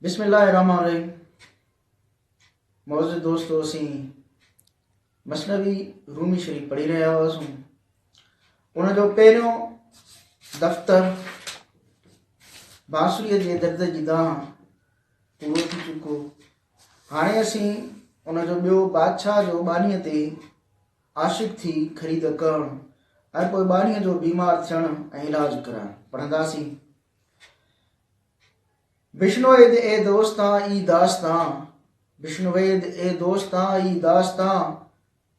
بسم الله الرحمن الرحيم معزز دوستو اسين مثنوي رومي شريف پڙهي رهيا هئاسون ان جو پهريون دفتر بانسريء جي درد جي دانهن پورو ٿي چڪو هاڻي اسين ان جو ٻيو بادشاهه جو ٻانهيء تي عاشق ٿي خريد ڪرڻ ۽ پوء ٻانهيء جو بيمار ٿيڻ ۽ علاج ڪرائڻ پڙهنداسين. بشنويد اي دوستان اي داستان، بشنويد اي دوستان اي داستان،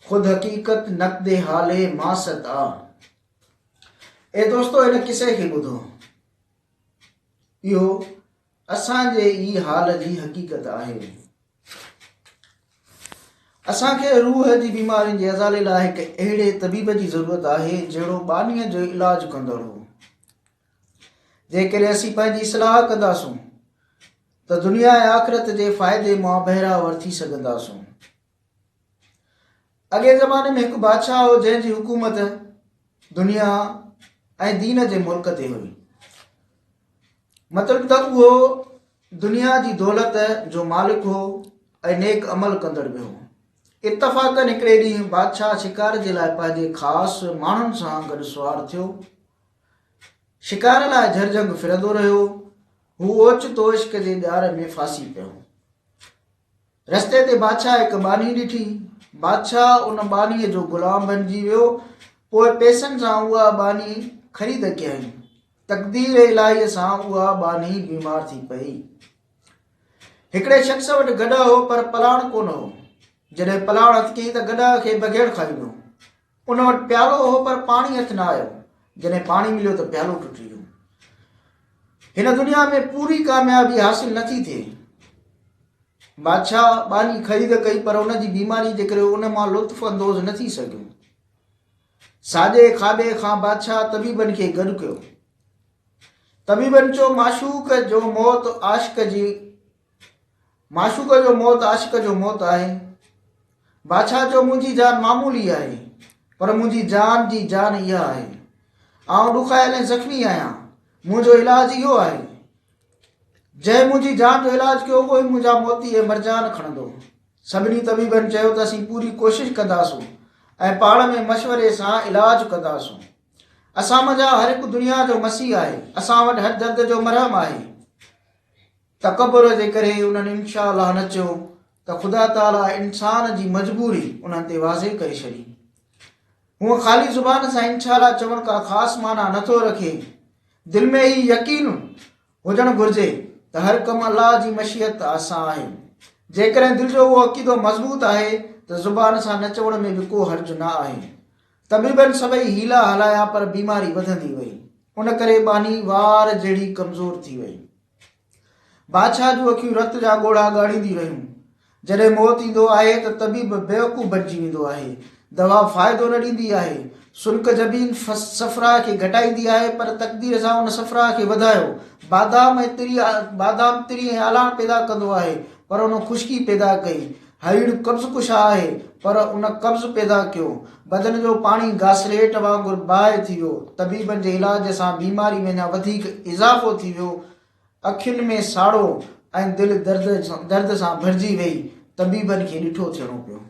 خود حقيقت نقد حال ماست آ. اي دوستو هن قصي کي ٻڌو. اهو اسان جي ئي حال جي حقيقت آهي. اسان کي روح جي بيمارين جي ازالي لاء هڪ اهڙي طبيب جي ضرورت آهي جهڙو ٻانهيء جو علاج ڪندڙ هو. جيڪڏهن اسين پنهنجي اصلاح ڪنداسون ته دنيا ۽ آخرت جي فائدي مان بهره ور ٿي سگهنداسون. اڳئين زماني ۾ هڪ بادشاهه هو جنهن جي حڪومت دنيا ۽ دين جي ملڪ تي هئي. مطلب ته اهو دنيا جي دولت جو مالڪ هو ۽ نيڪ عمل ڪندڙ به هو. اتفاقاً هڪڙي ڏينهن بادشاهه شڪار جي لاء پنهنجي خاص ماڻهن سان گڏ سوار ٿيو. شڪار لاء جهرجهنگ ڦرندو رهيو. هو اوچتو عشق جي ڄار ۾ ڦاسي پيو. رستي تي بادشاهه هڪ ٻانهي ڏٺي. بادشاهه ان ٻانهيء جو غلام بنجي ويو. پوء پئسن سان اها ٻانهي خريد ڪيائين. تقدير الاهيء سان اها ٻانهي بيمار ٿي پئي. هڪڙي شخص وٽ گڏهه هو پر پلاڻ ڪونه هو. جڏهن پلاڻ هٿ ڪيائين ته گڏهه کي بگهڙ کائي ويو. ان وٽ پيالو هو پر پاڻي هٿ نه آيو. جڏهن پاڻي مليو ته پيالو ٽٽي ويو. هن دنيا ۾ پوري ڪاميابي حاصل نه ٿي ٿئي. بادشاهه ٻانهي خريد ڪئي پر ان جي بيماري جي ڪري ان مان لطف اندوز نه ٿي سگهيو. ساڄي کاٻي کان بادشاهه طبيبن کي گڏ ڪيو. طبيبن چيو معشوق جو موت عاشق جي معشوق جو موت عاشق جو موت آهي. بادشاهه چيو منهنجي جان معمولي آهي پر منهنجي جان جي جان اها آهي. آئون ڏکايل ۽ زخمي آهيان. منهنجو علاج اهو آهي. جنهن منهنجي جان جو علاج ڪيو اهو ئي منهنجا موتي ۽ مرجان کڻندو. سڀني طبيبن چيو ته اسين پوري ڪوشش ڪنداسون ۽ پاڻ ۾ مشوري سان علاج ڪنداسون. اسان منجهان هر هڪ دنيا جو مسيح آهي. اسان وٽ هر درد جو مرهم آهي. تڪبر جي ڪري انهن انشاء الله نه چيو ته خدا تعاليٰ انسان جي مجبوري انهن تي واضح ڪري ڇڏي. هونء خالي زبان سان انشاء الله چوڻ ڪا خاص معنيٰ نه ٿو رکي. دل ۾ هي يقين هجڻ گهرجي ته هر ڪم الله جي مشيت سان آهي. جيڪڏهن دل جو اهو عقيدو مضبوط آهي ته زبان سان نه چوڻ ۾ به ڪو حرج نه آهي. طبيبن سڀئي حيلا هلايا پر بيماري وڌندي وئي. ان ڪري ٻانهي وار جهڙي ڪمزور ٿي وئي. بادشاهه جون اکيون رت جا ڳوڙها ڳاڙينديون رهيون. جڏهن موت ايندو آهي ته طبيب بيوقوف بنجي ويندو آهي. دوا فائدو نه ڏيندي آهي. سنڪ جبين صفرا کي گهٽائيندي آهي پر تقدير سان ان صفرا کي وڌايو. بادام ۽ تري بادام تري ۽ آلاڻ پيدا ڪندو آهي پر ان خشڪي پيدا ڪئي. هريڙ قبض ڪشا آهي پر ان قبض پيدا ڪيو. بدن جو پاڻي گاسليٽ وانگر باهه ٿي ويو. طبيبن جي علاج سان بيماري ۾ اڃا وڌيڪ اضافو ٿي ويو. اکين ۾ ساڙو ۽ دل درد سان ڀرجي ويئي. طبيبن کي ڏٺو ٿيڻو پيو.